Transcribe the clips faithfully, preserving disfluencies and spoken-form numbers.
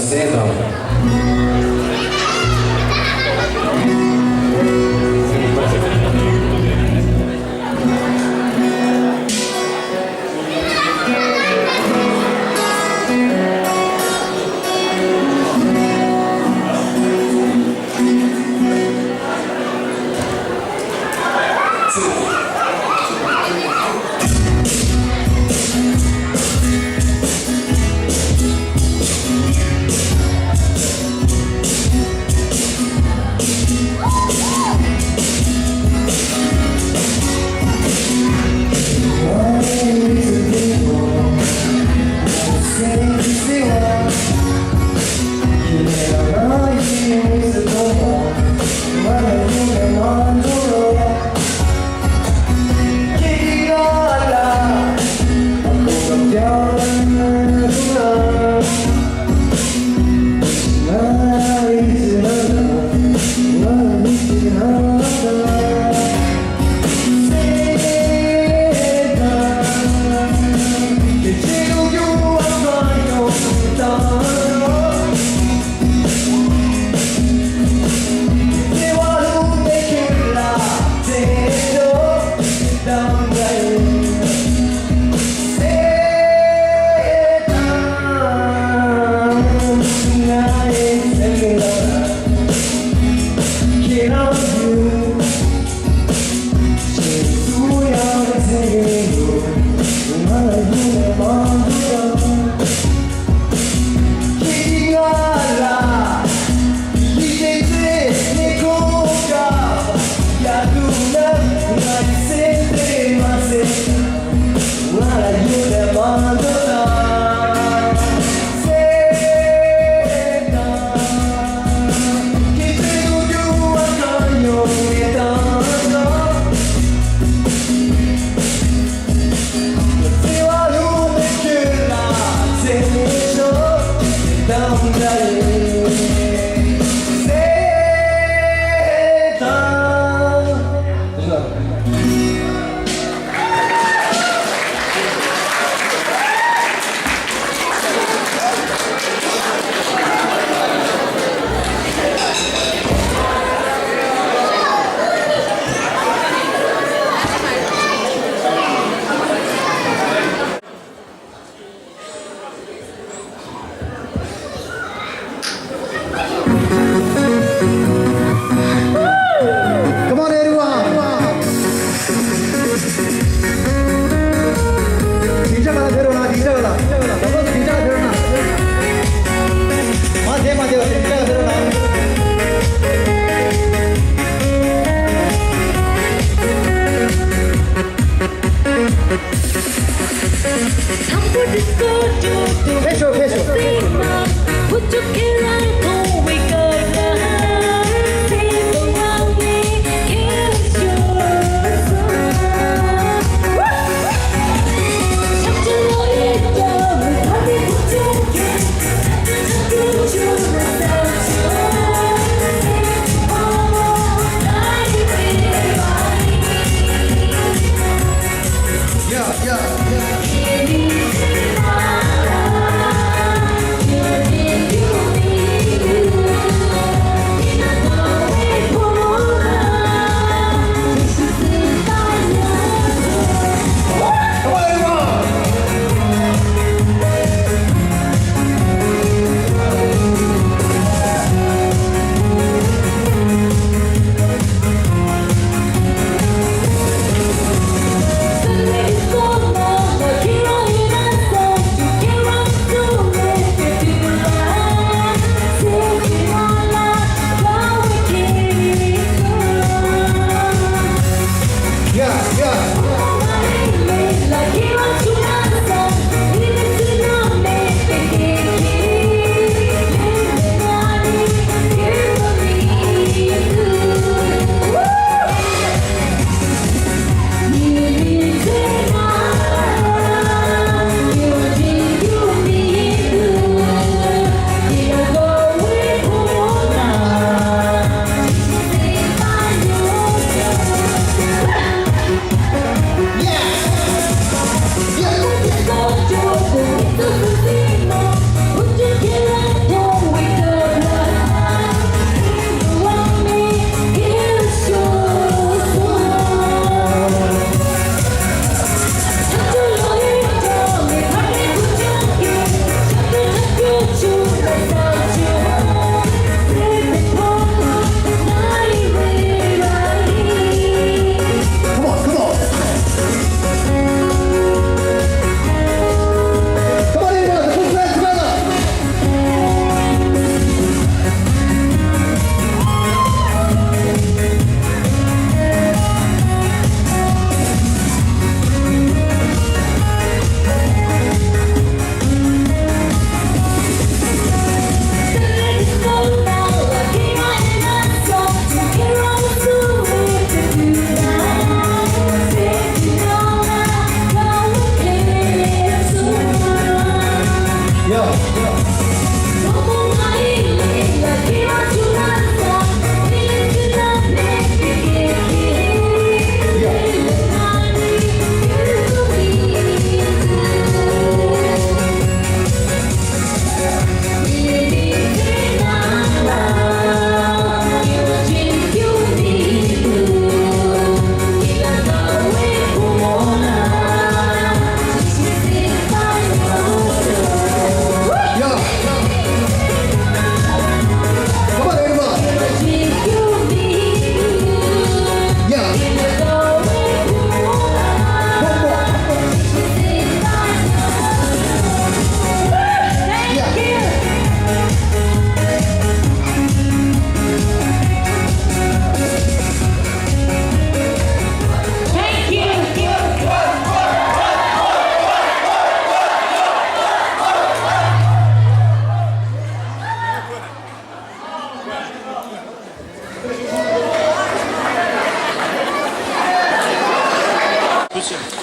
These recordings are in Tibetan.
གསན་དང་།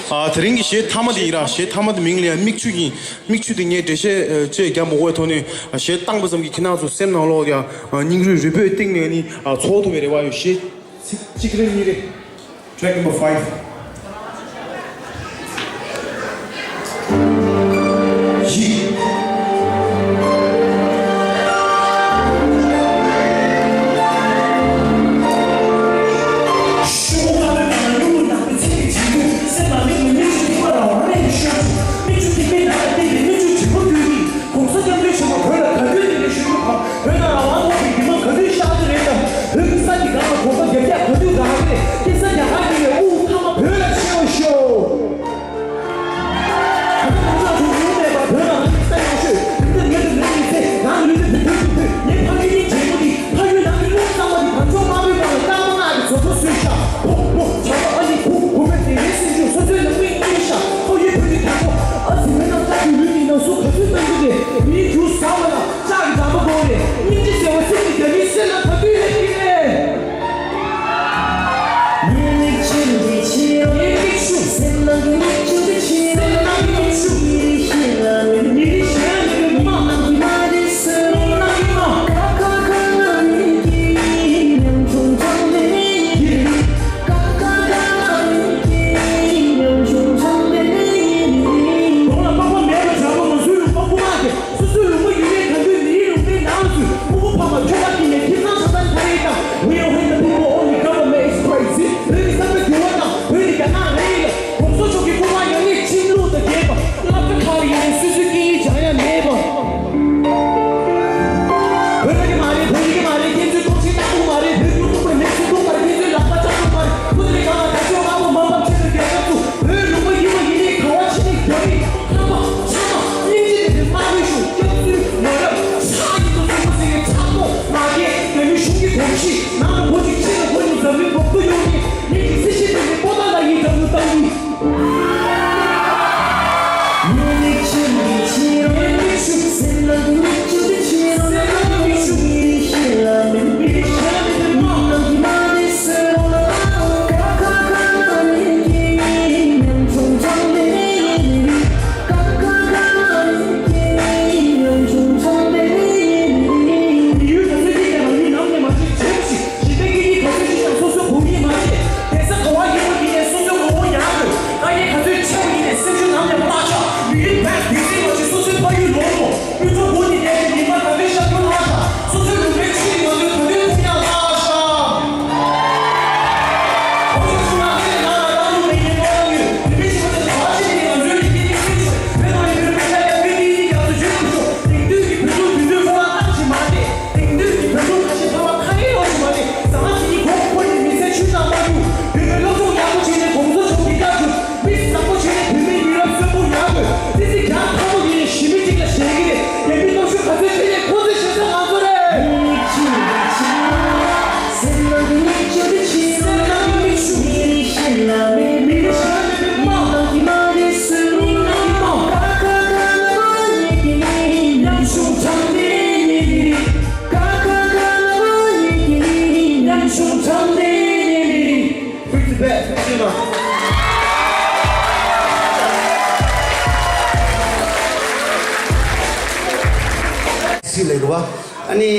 ཨ། དེ་རིང་གི་གཞས་མཐའ་མ་དེ་ཡིན་ར། གཞས་མཐའ་མ་དེ་མིང་ལ་ཡང་མིག་ཆུ་ཡིན། མིག་ཆུ་དེ་ངས་འགྲེལ་བཤད་ཨ་བཅས་རྒྱག་མ་དགོས་པའི་ཐོག་ནས། ཨ། གཞས་བཏང་པ་ཙམ་གྱིས་ཁྱེད་རང་ཚོ་སེམས་ནང་ལོགས་ཀྱང་ཨ་སྙིང་རུས་རུས་པའི་གཏིང་ནས་ནི་ཨ་ཚོར་ཐུབ་པའི་རེ་བ་ཡོད། གཞས་ཚིག་གཅིག་རེ་གཉིས་རེ། Track number five. གོང་ས་སྐྱབས་མགོན་ཆེན་པོ་བོད་ལ་ག་དུས་བསྟན་པའི་སྨན་བཅོས་བྱེད་པོ་དུས་ཡིན། བོད་ནང་རང་དབང་ཐོབ་པའི་འདུན་མ་ག་དུས་བཤད་ཀྱི་རེད་དམ། བོད་ཀྱི་ས་འདི་གང་ལ་གོང་ས་རྒྱལ་ཚབ་ག་དུས་དགའ་གི་རེད། སྐྱེ་ས་རྒྱ་གར་ཡིན་པའི་དབུགས་ཐང་མ་བོད་ལ་ཤོར་ཤོག་ད་ལྟ་གོང་ས་མཆོག་ཡོང་མེད་པར་བོད་ནང་ས་ཡག་ཤོས་དེ་འདྲ་མེད་དུ་མེད་ཡིན་ཚེ། རང་ལུས་མེད་དུ་བོད་ཀྱི་བོད་ངའི་ཕ་ཡུལ་ནང་གི་ལུང་གཙང་མ་འདི། ཕ་ཡུལ་ནང་གི་ལུང་གཙང་མ་འདི་བར་ཕྱོགས་དམར་པོའི་ནང་ལ་རྟག་པ་ང་གི་མཛོ་མོ་བཟོས་ཤག་ཕོ་མོ་བྱ་བ་ཨ་ནི་བུ་བུ་མོས་དེ་རིང་སེམས་ཤུགས་སོ་སོའི་ལམ་རིམ་གཉེར་ཤག་ཕ་ཡུལ་བོད་ཀྱི་དང་པོ། ཨ་ཙི་བོད་ནང་ལྟ་བུའི་ལུས་ཀྱི་ནང་སུ་ག་ཚོད་བཏང་གི་རེད། མིའི་རྒྱུ་ཟ་བ་ལ་ལྕགས་ཀྱི་འདམ་པ་དགོས་རེད། སྙིང་རྗེ་ཟེར་བ་སེམས་ཀྱི་རྒྱ་མིའི་སེམས་ལ་ག་དུས་ཡོད་ཀྱི་རེད། ངའི་མིག་ཆུ་འདི་ཕྱིར། ངའི་མིག་ཆུ། སེམས་ནང་གི་མིག་ཆུ་འདི་ཕྱིར། སེམས་ནང་གི་མིག་ཆུ། མི་རིགས་གཞན་ལ་མེད། མི་རིགས་གཞན་ལ་མེད་པའི་མི་མང་། མི་རིགས་ནང་གི་མི་མང་། ཀ་ཁ་ག་ང་ཉིད་ཀྱི་ཉམ་ཆུང་ཚང་མའི་ཡིན། ཀ་ཁ་ག་ང་ཉིད་ཀྱི་ཉམ་ཆུང་ཚང་མའི་ཡིན། གོང་ལ་པགས་པ་མེད་པ་བྱ་བ་ང་ཚོའི་ལུང་པ་རྐུ་མ་དེ། སོ་སོའི་ལུང་པ་ཡུལ་ནས་ག་དུས་མིའི་ལུང་པའི་ནང་ཚུད། སྨུག་པོ་ཕ་མ་ཁྱོ་ག་དཀྱིལ་ནས་ཁྱིམ་ཚང་ཆ་ཚང་ཁ་རེ་དང་། We are in the people, only government is crazy. བོད་ཀྱི་བསམ་པའི་འགྱུར་བ་དང་བོད་ཀྱི་རྒྱ་ནག་རེད་ལ། གོང་ས་མཆོག་གི་སྐུ་པར་ཡང་ནས་ཁྲིམས་ལུགས་དང་འགལ་བ། སློབ་གྲྭ་ཁག་ལ་ཡིན་ནའི་སོ་སོའི་སྐད་ཡིག་སྦྱང་ཡ་མེད་པ། བོད་ལ་གི་མ་རེད། བོད་ཡིག་གི་མ་རེད། ཁྱེད་ཚོའི་ཐོག་ཆེན་ཏག་ཏུ་མ་རེད། བོད་ཡུལ་གཏུག་པའི་མེ་ཚུགས་གཏུག་པར་ཁྱེད་ཚོའི་ལག་པ་ལྕགས་གཏུག་མ་རེད། ཁུ་ཚུར་གང་ལ་ད་ཆོག་དམར་པོ་མ་ཕམ་ཆེད་དུ་རྒྱལ་ཁབ་ཚུགས། བོད་ལུང་པ་ཡིན་པ་ཡིན་ནའི་ག་བ་ཕྱི་ནས་རྒྱ་རིགས་ཁམས་པ་ཚང་མ་སྙིང་རྗེ་ལྡན་པའི་དམར་པོའི་གཞུང་སྐྱབས་བཅོལ་མ་རབས་ཆགས་ཡིན་དུ་བཟུང་བ་ཟེར་བའི་ཚགས་ཐོག་མ་རྒྱལ་རྒྱ་མི་གཞུང་གི་གོམས་གཤིས་ནང་དུ་འགོ་ཅིག་ཕྱི་ལ་འགོ་ནི་འཛམ་གླིང་གོམ་བགྲོད་ཡོང་ནི་ངེད་ཀྱི་སྲིད་ཞི་བདེ་ལེགས་པོ་ཏཱ་ལ་ཡི་འཛམ་བུ་བཏང་ཡིན། དེང་དུས་ཀྱི་བོད་ལུགས་དུས་ཚོད་ཁོ་རང་ཏང་ཞིག་མ་རེད། དེང་དུས་ཀྱི་བོད་ལུགས་ཁ་ཆེ་ཕ་མ་ཁ་ཡེ་ལོ་ཞིག་མ་རེད། ཟང་ཟིང་གི་གོང་འཁོར་ནས་མི་ཚེ་ཆུ་ནང་མ་རྒྱུག་བོད་པའི་སློབ་སྦྱོང་ཡག་པོ་བྱས་ནས་གོང་ས་མཆོག་གི་བཀའ་བརྒྱུད་མི་བཟང་པོ་བྱས་ནས་བོད་མིའི་མི་རབས་གསོན་པོ་ཡག་དགོས། ཙི་ཙི་རྒྱང་ཐག་པོ་ཡིན་ནས་ཞི་མི་གཅིག་ལ་ཞེན་གི་རེད། རྒྱ་མི་སྟོབས་ཤུགས་ག་ཚོད་ཆེ་ནས་ཁོ་ཚོས་ཞེ་ས་ང་ཚོ་རེད། སུས་ལེགས་བ། ཨ་ནི་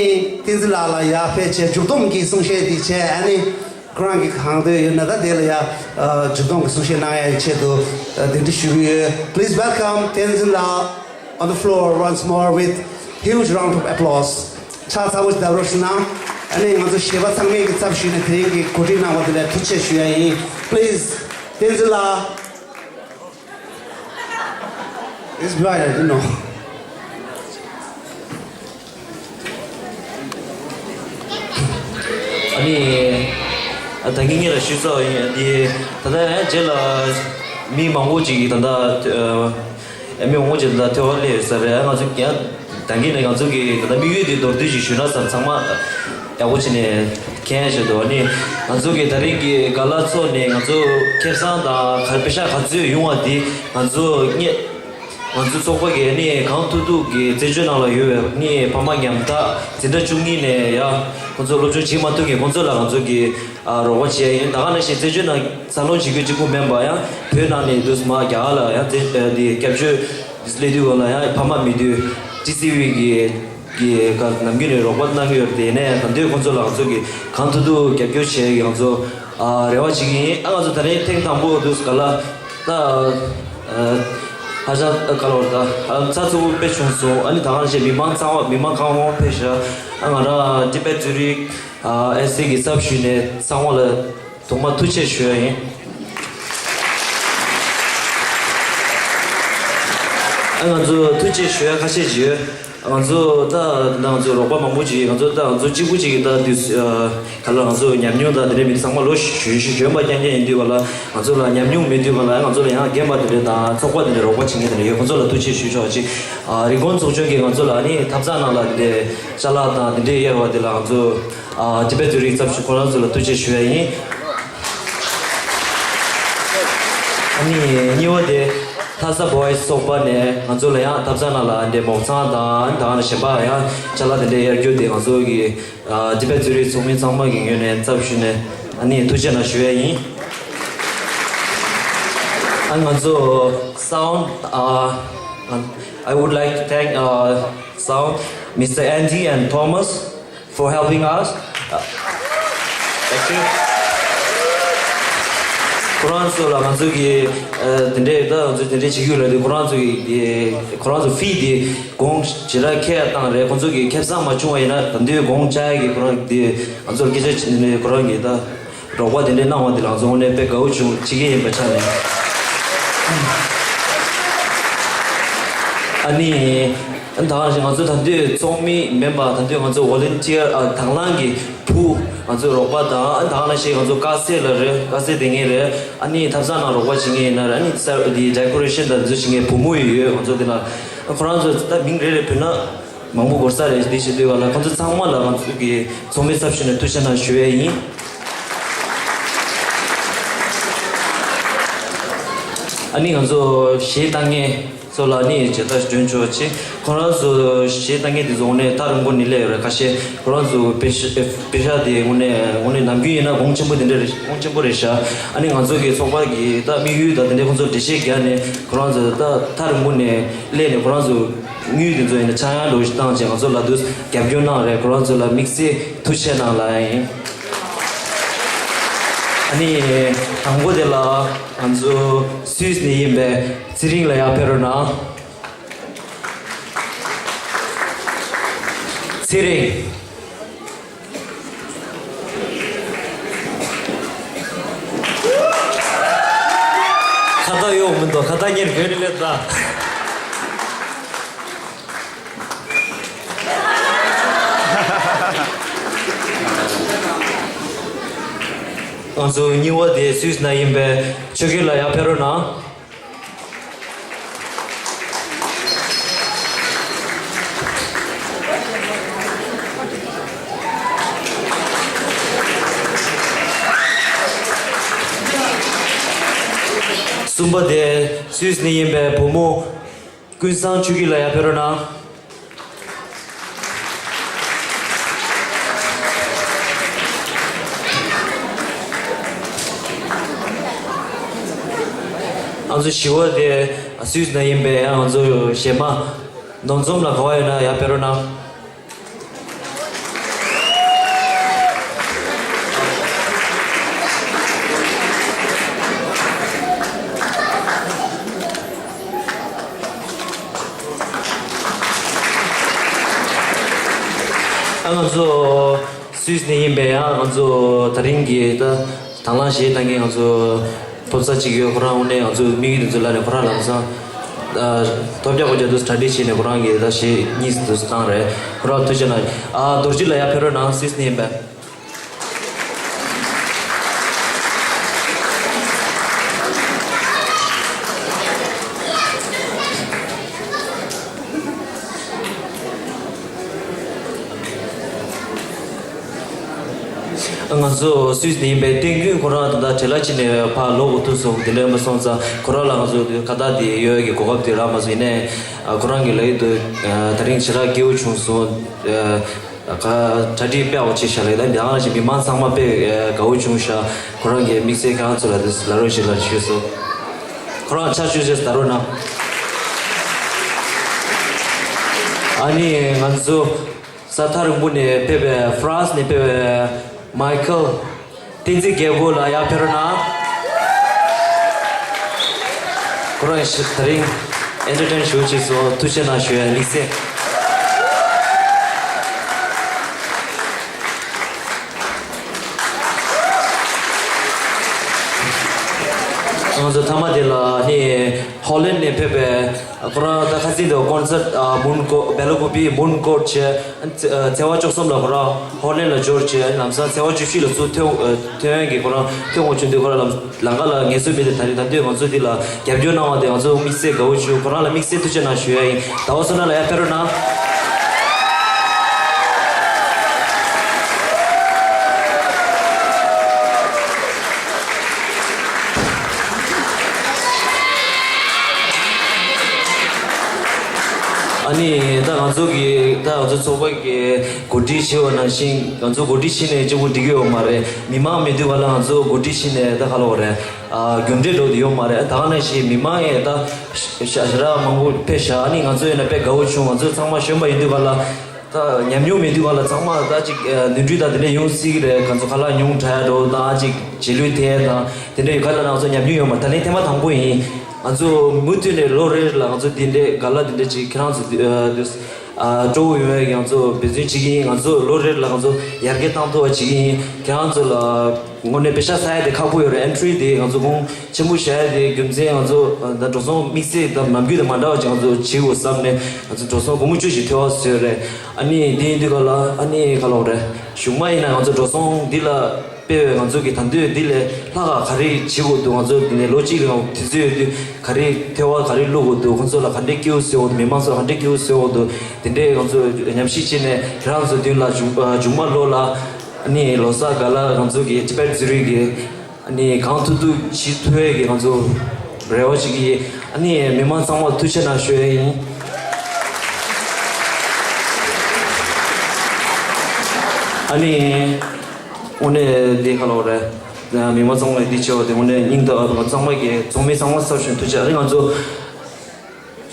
བསྟན་འཛིན་ལགས་ལ་ཡར་ཕེབས་བྱས་མཇུག་སྡོམ་གྱི་གསུང་བཤད་འདི་བྱས། ཨ་ནི་ཁོ་རང་གིས་གང་འདོད་ཡོད་ན་ད་དེ་ལ་ཡ་ཨ་མཇུག་སྡོམ་གྱི་གསུང་བཤད་གནང་ཡའི་ཆེད་དུ་ཨ་གདན་འདྲེན་ཞུ་གི་ཡོད། Please welcome བསྟན་འཛིན་ལགས on the floor once more with huge round of applause. ཕྱག་ཚ་པོ་ཞིག་བརྡབ་རོགས་ཞུ་ན། ཨ་ནི་ང་ཚོ་གཞས་པ་ཚང་མས་ཀྱི་ཚབ་ཞུས་ནས་དེ་རིང་གི་གོ་སྒྲིག་གནང་བ་དེ་ལ་ཐུགས་རྗེ་ཆེ་ཞུ་ཡ་ཡིན། Please བསྟན་འཛིན་ལགས། It's bright, I don't know. ཨ་ནི་ད་ངེད་གཉིས་ལ་ཞུས་ཚར་ཡིན། ཨ་ནི་ད་ལྟ་རྗེས་ལ་མི་མང་པོ་ཅིག་གིས་ད་ལྟ་ཨ་མི་མང་པོ་ཅིག་ད་ལྟ་ཐོས་པ་སླེབས་ཡོད་ས་རེད། ང་ཚོ་ཡང་ད་གིན་ནས་ང་ཚོ་གི་ད་ལྟ་དམིགས་ཡུལ་འདི་མདོར་བསྡུས་ཤིག་ཞུས་ན་བསམ། ཚང་མ་ཡག་པོ་བྱས་ནས་མཁྱེན་བྱས་འདུག་ཨ་ནི་ང་ཚོ་གི་ད་རིང་གི་ལ་དྭགས་ཚོགས་ནས་ང་ཚོ་ཁེ་བཟང་དང་ག་པེ་ཤག་ག་ཚོད་ཡོང་བ་འདི་ང་ཚོ་ང་ཚོའི་ཚོགས་པ་གིས་ནི་གང་ཐུབ་ཐུབ་ཀྱི་རྩད་གཅོད་ནང་ལ་ཡོད་པའི་ནི་ཕ་མ་ཉམ་ཐག་འཛིན་གྲྭ་བཅུ་གཉིས་ནས་ཡ་ཁོང་ཚོ་སློབ་སྦྱོང་བྱེད་མ་ཐུབ་མཁན་ཁོང་ཚོ་ལ་ང་ཚོ་གི་ ཨ་རོགས་པ་བྱས་ཡིན། ད་ག་ནང་བཞིན་བཙན་བྱོལ་ནང་འཚར་ལོངས་བྱེད་རྒྱུ་གཅིག་པུ་མིན་པ་ཡང་བོད་ནང་ནས་འདུག་སེ་མར་རྒྱ་གར་ལ་ཡང་བཙན་ཨ་དེ་སྐྱབས་བཅོལ་སླེབས་དུས་སྒང་ལ་ཡང་ཕ་མ་མེད་དུས་ཊི་སི་ཝི་གི་གི་ག་ནམ་རྒྱུན་ནས་རོགས་པ་གནང་གི་ཡོད་རེད། དེ་ནས་ད་དུང་ཁོང་ཚོ་ལ་ང་ཚོ་གི་གང་ཐུབ་ཐུབ་རྒྱབ་སྐྱོར་བྱེད་ཡག་ང་ཚོ་ཨ་རེ་བ་བྱེད་ཀྱི་ཡིན། ཨ་ང་ཚོ་ད་རེས་ཐེངས་དང་པོ་འདུག་སེ་ག་ལ་ད་ཨ་ཧ་ཅང་ག་ལ་བར་ད་ཨ་ཚགས་ཚུད་པོ་དཔེ་བྱུང་སོང་། ཨ་ནི་ད་ག་ནང་བཞིན་མི་མང་ཚང་མ་མི་མང་གང་མང་ཕེབས་ཤག་ཨ་ང་རང་ཊི་བེཊ་ཛུ་རིག་ཨ་ཨེ་སི་ཨེ་གི་ཚབ་ཞུས་ནས་ཚང་མ་ལ་ཐོག་མར་ཐུགས་རྗེ་ཆེ་ཞུ་ཡ་ཡིན། ཨ་ང་ཚོ་ཐུགས་རྗེ་ཆེ་ཞུ་ཡ་ཁ་ཤས་ཅིག་ཡོད། ང་ཚོ་ད་ང་ཚོ་རོགས་པ་མང་པོ་ཅིག་ང་ཚོ་ད་ང་ཚོ་གཅིག་པུ་ཅིག་གིས་ད་དུས་ཨ་ག་ལ་ང་ཚོ་ཉམས་མྱོང་དང་དེ་འདྲའི་མི་ཚང་མ་ལོ་གཞོན་གཞོན་པ་རྐྱང་རྐྱང་ཡིན་དུས་བ་ལ་ང་ཚོ་ལ་ཉམས་མྱོང་མེད་དུས་བ་ལ་ང་ཚོ་ལ་ཡང་རྒན་པ་དེ་འདྲ་དང་ཚོགས་པ་དེ་འདྲ་རོགས་པ་བྱེད་མཁན་དེ་འདྲ་ཡོད། ཁོང་ཚོ་ལ་ཐུགས་རྗེ་ཆེ་ཞུ་ཆོག་ཅིག་ཨ་རི་ཀོན་ཚོགས་ཆུང་གིས་ང་ཚོ་ལ་ནི་ཐབ་ཚང་ནང་ལ་དེ་འདྲའི་ཅ་ལག་དང་དེ་འདྲའི་གཡར་བ་དེ་ལ་ང་ཚོ་ཨ་ཊི་བེཊ་ཛུ་རིག་ཚབ་ཞུ་ཁོ་རང་ཚོ་ལ་ཐུགས་རྗེ་ཆེ་ཞུ་ཡ་ཡིན། ཨ་ནི་གཉིས་པ་དེ་ལྷ་ས་བོ་ཡི་སི་ཚོགས་པ་ནས་ང་ཚོ་ལ་ཡང་ཐབ་ཚང་ནང་ལ་འདི་མོག་ཚང་དང་ད་ག་ནང་བཞིན་པ་ཡང་ཅ་ལག་དེ་འདྲའི་གཡར་རྒྱུ་དེ་ང་ཚོ་གི་ཨ་ཊི་བེཊ་ཛུ་རིག་ཚོགས་མི་ཚང་མ་གི་ངོས་ནས་ཚབ་ཞུས་ནས་ཨ་ནི་ཐུགས་རྗེ་གནང་ཞུ་ཡ་ཡིན། ཨ་ང་ཚོ་sound uh, I would like to thank uh, sound Mister Andy and Thomas for helping us. Uh, thank you. ཁོ་རང་ཚོ་ལ་ང་ཚོ་གི་ཨ་དེ་འདྲའི་ད་ང་ཚོ་དེ་འདྲའི་བྱེད་རྒྱུ་ལ་དེ་ཁོ་རང་ཚོ་གི་དེ་ཁོ་རང་ཚོ་ཕི་དེ་གོང་ཇེ་དྲག་ཁྱེར་བཏང་རེད། ཁོ་ཚོ་གི་ཁེ་བཟང་མ་བྱུང་བ་ཡིན་ན་ད་དུང་གོང་བཅག་ཡ་གི་ཁོ་རང་དེ་ང་ཚོར་སྐད་ཆ་བྱས་ནས་ཁོ་རང་གི་ད་རོགས་པ་དེ་འདྲའི་གནང་བ་དེ་ལ་ང་ཚོ་དངོས་གནས་དཔེ་དགའ་བོ་བྱུང་བྱེད་ཀྱི་ཡིན་པ་ཆ་ནས། ཨ་ནི། ཨ་ནི་ད་ག་ནང་བཞིན་ང་ཚོ་ད་དུང་ཚོགས་མི་མིན་པ་ད་དུང་ང་ཚོ་ཝོ་ལན་ཊི་ཡར་ཨ་དང་བླངས་ཀྱི་བུ་ང་ཚོ་རོགས་པ་དང་ཨ་ནི་ད་ག་ནང་བཞིན་ང་ཚོ་དཀར་ཟས་ལ་རེད། དཀར་ཟས་དེ་ངེས་རེད། ཨ་ནི་ཐབ་ཚང་ནང་རོགས་པ་བྱེད་མཁན་ཡིན་ན་རེད། ཨ་ནི་ས་འདི་ཌེ་ཀོ་རེ་ཤན་དང་འདི་ཚོ་བྱེད་མཁན་བུ་མོ་ཡོད་ཡོད། ང་ཚོ་དེ་ན་ཁོ་རང་ཚོ་ད་མིང་རེ་རེ་བོས་ན་མང་པོ་འགོར་ས་རེད། འདི་བྱེད་དུས་བ་ལ་ཁོ་ཚོ་ཚང་མ་ལ་ང་ཚོ་གི་ཚོགས་མི་ཚབ་ཞུས་ནས་ཐུགས་རྗེ་གནང་ཞུ་ཡས་ཡིན། ཨ་ནི་ང་ཚོ་གཞས་བཏང་མཁན་ཚོ་ལ་ནི་མཇལ་དར་སྐྱོན་ཆོག་ཆེ། ཁོ་རང་ཚོ་གཞས་བཏང་མཁན་དེ་ཚོ་དངོས་གནས་ཐག་རིང་པོ་ནས་སླེབས་ཡོད་རེད། ཁ་ཤས་ཁོ་རང་ཚོ་པེ་ཤ་པེ་ཤ་དེ་དངོས་གནས་དངོས་གནས་ནམ་རྒྱུན་ཡིན་ན་གོང་ཆེན་པོ་དེ་འདྲ་རེད། གོང་ཆེན་པོ་རེད་ཤག་ཨ་ནི་ང་ཚོ་གི་ཚོགས་པ་གི་ད་དམིགས་ཡུལ་དང་དེ་འདྲའི་ཁོ་ཚོ་འགྲེལ་བཤད་རྒྱག་ནས་ཁོ་རང་ཚོ་ད་ཐག་རིང་པོ་ནས་སླེབས་ནས་ཁོ་རང་ཚོ་དངུལ་དེ་ཚོ་ཡིན་ན་ཆག་ཡང་འགྲོ་ཞིག་བཏང་བྱས་ང་ཚོ་ལ་དུ་རྒྱབ་སྐྱོར་གནང་རེད། ཁོ་རང་ཚོ་ལ་དམིགས་བསལ་ཐུགས་རྗེ་གནང་ལ་ཡིན། ཨ་ནི་དང་པོ་དེ་ལ་ང་ཚོ་སུད་སི་ནས་ཡིན་པའི་ཚེ་རིང་ལ་ཡར་ཕེབས་རོགས་གནང་། ཚེ་རིང་། ཁ་བཏགས་གཡོག་མི་འདུག་ཁ་བཏགས་གཉེར་གྱོན་ནས་སླེབས་ད། ང་ཚོ་གཉིས་པ་དེ་སུད་སི་ནང་ཡིན་པའི་ཆོས་སྐྱིད་ལགས་ཡར་ཕེབས་རོགས་གནང་། གསུམ་པ་དེ་སུད་སི་ནས་ཡིན་པའི་བུ་མོ་ཀུན་བཟང་ཆོས་སྐྱིད་ལགས་ཡར་ཕེབས་རོགས་གནང་། ང་ཚོ་བཞི་པ་དེ་སུད་སི་ནས་ཡིན་པའི་ང་ཚོ་གཞས་མ་ནོར་འཛོམས་ལགས་ག་པར་ཡོད་ན་ཡར་ཕེབས་རོགས་གནང་། ཨ་ང་ཚོ་སུད་སི་ནས་ཡིན་པའི་ཡང་ང་ཚོ་ད་རིང་གི་ད་དང་བླངས་གཞས་བཏང་མཁན་ང་ཚོ་ཕོ་གསར་གཅིག་ཡོད། ཁོ་རང་དངོས་གནས་ང་ཚོ་དམིགས་ཡུལ་དེ་ཚོ་ལ་ནས་ཁོ་རང་ལམ་སང་ཨ་ཐོབ་རྒྱག་གོ་རྒྱག་དུས་གྲ་སྒྲིག་བྱས་ནས་ཁོ་རང་གིས་ད་གཞས་གཉིས་དུ་བཏང་རེད། ཁོ་རང་ཐུགས་རྗེ་གནང་། ཨ་རྡོ་རྗེ་ལགས་ཡར་ཕེབས་རོགས་གནང་། སུད་སི་ནས་ཡིན་པས། ང་ཚོ་སུད་སི་ནས་ཡིན་པའི་ཏིང་ཀུན་ཁོ་རང་ད་ལྟ་བྲེལ་བ་ཅིག་ནས་ཕར་ལོག་དགོས་ཐུག་སོང་། དེ་ལས་མ་སོང་ཙང་ཁོ་རང་ལ་ང་ཚོ་ཁ་བཏགས་དེ་གཡོག་གི་གོ་སྐབས་དེ་རག་མ་སོང་། ཡིན་ནའི་ཁོ་རང་གི་ལ་ཡིད་དུ་ད་རིང་ཞེ་དྲག་སྐྱིད་པོ་བྱུང་སོང་། གྲ་སྒྲིག་དཔེ་ཡག་པོ་བྱས་ཤག་ལེ། ད་འདི་ང་རང་བཞིན་མི་མང་ཚང་མ་དཔེ་དགའ་བོ་བྱུང་ཤག་ཁོ་རང་གི་དམིགས་བསལ་ཁྱེད་རང་ཚོ་ལ་འདི་ལ་རོགས་ཞིག་ལ་ཞུས་སོ། ཁོ་རང་ཕྱག་ཞུ་བྱས་ད་རོགས་གནང་། ཨ་ནི་ང་ཚོ་ས་ཐག་རིང་པོ་ནས་ཕེབས་པའི་ཧྥ་རན་སི་ནས་ཕེབས་པའི་མའི་ཁལ། བསྟན་འཛིན་རྒྱལ་པོ་ལགས་ཡར་ཕེབས་རོགས་གནང་། ཁོ་རང་ཞིག་དེ་རིང་ཨེན་ཊར་ཊེན་ཞུ་བྱས་སོ། ཐུགས་རྗེ་གནང་ཞུ་ཡ་དམིགས་བསལ། ང་ཚོ་མཐའ་མ་དེ་ལ་ནི་ཧོ་ལན་ནས་ཕེབས་པའི་ཁོ་རང་ད་ཁ་སང་དེ་ཀོན་སར་ཊི་མུན་ཀོ་བེ་ལ་ཀུ་པི་མུན་ཀོར་ཊི་བྱས། ཚེས་པ་བཅུ་གསུམ་ལ་ཁོ་རང་ཧོ་ལན་ལ་འབྱོར་བྱས། ལམ་སང་ཚེས་པ་བཅུ་བཞི་ལ་ཚུར་ཐོན་ཐོན་ཡས་ཀྱི་ཁོ་རང་ཐོན་དགོས་བྱུང་དུས་ཁོ་རང་ལམ་ལམ་ཁ་ལ་ངལ་གསོ་མེད་དེ། ད་རེས་ད་དུས་ང་ཚོ་འདི་ལ་རྒྱབ་སྐྱོར་གནང་བ་དེ་ང་ཚོ་དམིགས་བསལ་དགའ་བོ་བྱུང་། ཁོ་རང་ལ་དམིགས་བསལ་ཐུགས་རྗེ་གནང་ཞུ་ཡ་ཡིན། ཟླ་བ་བསོད་ནམས་ལགས་ཡར་ཕེབས་རོགས་གནང་། ཨ་ནི་ད་ང་ཚོ་གི་ད་ང་ཚོ་ཚོགས་པ་གི་གོ་སྒྲིག་བྱས་པ་ནང་བཞིན་ང་ཚོ་གོ་སྒྲིག་བྱས་ནས་གཅིག་པུ་འགྲིག་གི་ཡོད་མ་རེད། མི་མང་མེད་དུས་ག་ལ་ང་ཚོ་གོ་སྒྲིག་བྱས་ནས་ད་ག་ལ་བ་རེད། ཨ་རྒྱུ་འབྲས་འགྲོ་དུ་ཡོད་མ་རེད། ད་ག་ནང་བཞིན་མི་མང་ཡང་ད་ཞེ་དྲག་མང་པོ་ཕེབས་ཤག་ཨ་ནི་ང་ཚོ་ཡིན་ན་དཔེ་དགའ་བོ་བྱུང་། ང་ཚོ་ཚང་མ་གཞོན་པ་ཡིན་དུས་ག་ལ། ད་ཉམས་མྱོང་མེད་དུས་ག་ལ་ཚང་མ་ད་ཅིག་ནོར་འཁྲུལ་དང་དེ་འདྲ་ཡོང་སྲིད་ཀྱི་རེད། ང་ཚོ་ཁ་ལག་ཉུང་དྲགས་འགྲོ་དང་ཅིག་རྗེས་ལུས་ཐེབས་དང་དེ་འདྲ་ཡོད་ག་ལ། ང་ཚོ་ཉམས་མྱོང་ཡོད་མ་རེད། ད་ལན་ཐེངས་མ་དང་པོ་ཡིན། ང་ཚོ་མུ་མཐུད་ནས་ལོ་རེ་རེ་ལ་ང་ཚོ་དེ་འདྲའི་ག་ལ་དེ་འདྲ་ཅིག་ཁྱེད་རང་ཚོ་སྤྲོ་བོ་ཡོང་བའི་ང་ཚོ་འབད་བརྩོན་བྱེད་ཀྱི་ཡིན། ང་ཚོ་ལོ་རེ་རེ་ལ་ང་ཚོ་ཡར་རྒྱས་གཏང་ཐུབ་པ་བྱེད་ཀྱི་ཡིན། ཁྱེད་རང་ཚོ་ལ་དངོས་གནས་པེ་ཤ་ཟ་ཡ་དེ་ཁག་པོ་ཡོད་རེད། ཨེན་ཊི་རི་དེ་ང་ཚོ་གོང་ཆེན་པོ་བཞག་ཡ་དེ་རྒྱུ་མཚན་ང་ཚོ་ད་འགྲོ་སོང་དམིགས་བསལ་དང་ནམ་རྒྱུན་དང་མ་འདྲ་བ་ཅིག་ང་ཚོ་བྱེད་དགོས་བསམ་ནས་ང་ཚོ་འགྲོ་སོང་སྒོར་མོ་བཅུ་ཞིག་འཐོལ་བ་བཟོས་རེད། ཨ་ནི་དེ་ཡིན་དུས་ག་ལ་ཨ་ནི་ག་ལ་འོ་རེད། གཞུག་མ་ཡིན་ན་ང་ཚོ་འགྲོ་སོང་འདི་ལ་དཔེ་བའི་ང་ཚོ་གི་ད་འདོད་འདི་ལས་ལྷག་ག་ག་རེ་བྱེད་དགོས་འདུག་ང་ཚོ་འདི་ནས་ལོ་གཅིག་རིང་དུས་ཚོད་ཡོད་དུས་ག་རེ་འཐོལ་བ་ག་རེ་བླུག་དགོས་འདུག་ཁོང་ཚོ་ལ་ག་འདྲས་སྐྱིད་པོ་བཟོ་དགོས་འདུག་མི་མང་ཚོ་ལ་ག་འདྲས་སྐྱིད་པོ་བཟོ་དགོས་འདུག་དེ་འདྲས་ང་ཚོ་ཉམས་ཞིབ་བྱས་ནས་ཁྱེད་རང་ཚོ་མདུན་ལ་མཇུག་མཇུག་མ་ལོ་ལ་ཨ་ནི་ལོ་གསར་ག་ལ་ང་ཚོ་གི་ཊི་བེཊ་ཛུ་རིག་གི་ཨ་ནི་གང་ཐུབ་ཐུབ་བྱེད་ཐུབ་ཡས་ཀྱི་ང་ཚོ་རེ་བ་བྱེད་ཀྱི་ཡིན། ཨ་ནི་མི་མང་ཚང་མར་ཐུགས་རྗེ་གནང་ཞུ་ཡས་ཡིན། ཨ་ནི་དངོས་གནས་འདི་ག་ལ་འོ་རེད། མི་མང་ཚང་མ་འདི་བྱས་པ་དེ་དངོས་གནས་སྙིང་ཐག་པ་ཚང་མ་གི་ཚོགས་མི་ཚང་མ་ཚབ་ཞུས་ཐུགས་རྗེ་ཆེ། ཨ་ནི་ང་ཚོ་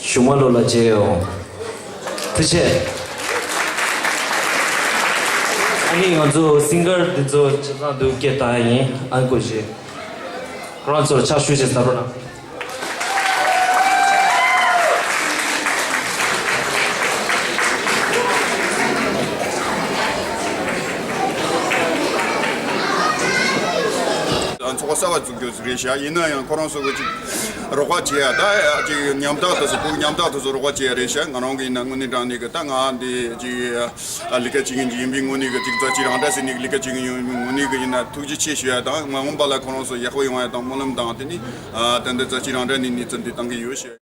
གཞུག་མ་ལོ་ལ་མཇལ་ཡོང་། ཐུགས་རྗེ་ཆེ། ཨ་ནི་ང་ཚོ་སིང་གར་འདི་ཚོ་ཆ་ཚང་འདུག་སྐད་བཏང་ཡ་ཡིན། ཨ་ནི་སྐུ་མཁྱེན། ཁོ་རང་ཚོར་ཕྱག་ཞུ་བྱེད་ཟེར་རོགས་གནང་། ཚོགས་པ་གསར་པ་བཙུགས་རྒྱུ་རེད་ཤག་ཡིན་ན་ཡང་ཁོ་རང་ཚོ་གི་ཅིག་རོགས་པ་བྱེད་ཡ་ད་ཅིག་ཉམ་ཐག་དེ་ཚོ་ཁོ་ཉམ་ཐག་དེ་ཚོ་རོགས་པ་བྱེད་ཡ་རེད་ཤག་ང་རང་གི་ཡིན་ན་དངོས་གནས་དྲང་གནས་གི་ད་ང་འདི་ཅིག་ལས་ཀ་བྱེད་མཁན་ཅིག་ཡིན་པའི་ངོས་ནས་གི་ཅིག་རྩ་ཆེ་རང་འདྲ་ཟེར་ནས་ལས་ཀ་བྱེད་མཁན་ཡིན་པའི་ངོས་ནས་གི་ཡིན་ན་ཐུགས་རྗེ་ཆེ་ཞུ་ཡ་དང་། མ་འོངས་པ་ལ་ཁོ་རང་ཚོ་ཡག་པོ་ཡོང་ཡ་དང་སྨོན་ལམ་དང་དེ་ནི་ད་འདི་རྩ་ཆེ་རང་འདྲ་ནས་གནས་ཚུལ་འདི་བཏང་གི་ཡོད་ཤག